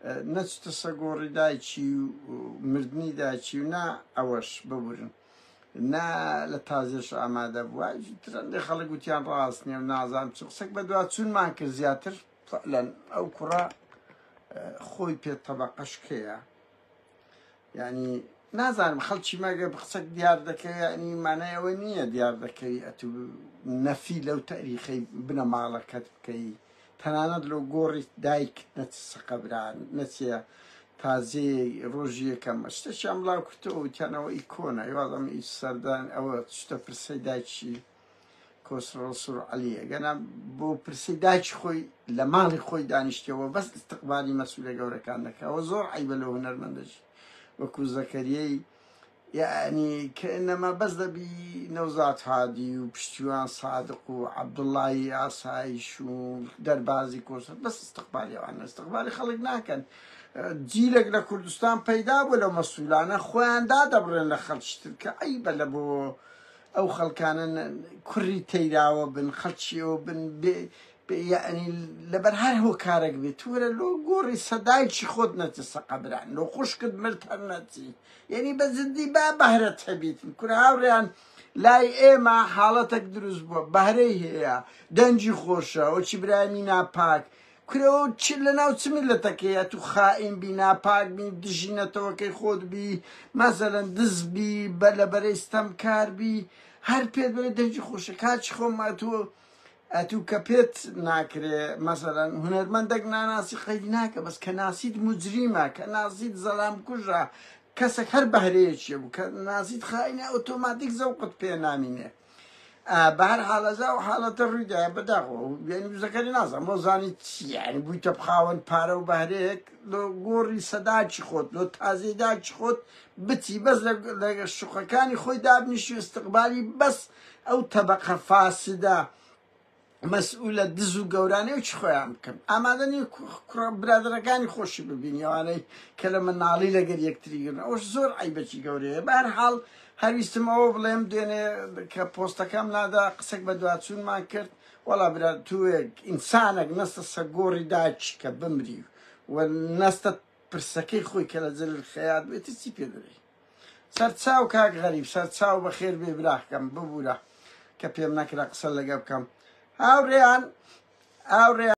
نەچتە سەگۆڕی دایکی و مردنی دایکی و نا ئەوەش ببورن نا لە تازێش ئامادە بووە ترەندێ خەڵک وتیان ڕاست نییە و نازانم چ قسەک بەدوا چوونمان کرد زیاتر فعلەن ئەو کوڕە خۆی پێ تەبەقەشکەیە یعنی نازانم خەڵکی مەگە قسەک دیار دەکەوێ یعنی مانای ئەوە نییە دیار دەکەوی ئەتو نەفی لەو تەریخەی بنەماڵەکەت بکەی تەنانەت لۆ گۆڕی دایکت نەچسە قەبران نەچیە تازیەی ڕۆژی یەکەم شتێکیان بڵاو کردەوە وتیان ئەوە ئی کۆنە ئەی وازم ئی سەردان ئەوە شتە پرسەی دایکی کۆسرە ڕەسوڵ عەلیە گەنا بۆ پرسەی دایکی خۆی لە ماڵی خۆی دانیشتەوە بەس استقبالی مەسولە گەورەکان دەکا ئەوە زۆر عیبە لە هونەرمەندەش وەکو زەکەریەی یەعنی کەئەنەما بەس دەبی نەوزاد هادی و پشتیوان سادق و عەبدوڵڵایی ئاسایش و دەربازی کۆسەر بەس ئیستقبالی ئەوانە ئیستقبالی خەڵک ناکەن جیلێک لە کوردستان پەیدا بوو لەو مەسولانە خۆیان دادەبڕێن لە خەڵکی تر کە عەیبە لە بۆ ئەو خەڵکانە کوڕی تەیراوە بن خەڵکی ئەوە بن بێ یەعنی لەبەر هەر هۆکارێک بێت وەرە لۆ گۆڕی سەدایکی خۆت نەچی سەقەبران لۆ خوشکت مرد هەر نەچی یعنی بە جدی با بەهرەت هەبیتن کورە هاوڕێیان لای ئێمە حاڵەتێک دروست بووە بەهرەی هەیە دەنگی خۆشە وەکی برایمی ناپاک کورەوە چ لەناو چ میلەتەکەیە تو خائین بی ناپاک بی دژی نەتەوەکەی خۆت بی مەسەلەن دز بی بە لە بەرەی ستەمکار بی هەر پێت بڵێ دەنگی خۆشە کاکی خۆم ئەتوو ئەتوو کە پێت ناکرێ مەسەلەن هونەرمەندەک ناناسی قەیدی ناکە بەس کە ناسیت موجریمە کە ناسیت زەلام کوژە کەسێک هەر بەهرەیەکی بوو کە ناسیت خائینە ئۆتۆماتیک زەوقت پێ نامینێ بە هەر حاڵەزا و حاڵەتە ڕوویدا بەداخەوە یعنی زەکەری نازانم بۆ زانی چی یعنی بوویتە خاوەن پارە و بەهرەیەک لۆ گۆڕی سەداکی خۆت لۆ تازەی داکی خۆت بچی بەس لە شوقەکانی خۆی دابنیشی و استقبالی بەس ئەو تەبەقە فاسدە مەسئولە دز و گەورانەی و چی خۆیان بکەن ئامادە نین کوڕە برادەرەکانی خۆشی ببینی ئەوانەی کە لە مناڵی لەگەر یەکتری گرن ئەوش زۆر عیبەکی گەورەیە بە هەر حاڵ هەرویستم ئەوە بڵێم دوێنێ کە پۆستەکەم نادا قسەک بە دواچوونمان کرد وەڵا برا توێک ئینسانێک نەستە سەگۆڕی داکی کە بمری و نەستە پرسەکەی خۆی کە لە جەلیل خەیات بێت چی پێ دەرێی سەرچاو کاک غەریب سەرچاو بەخێر بێ براکەم ببورە کە پێم نەکرا قسە لەگە بکەم هاوڕێیان هاوڕێیان.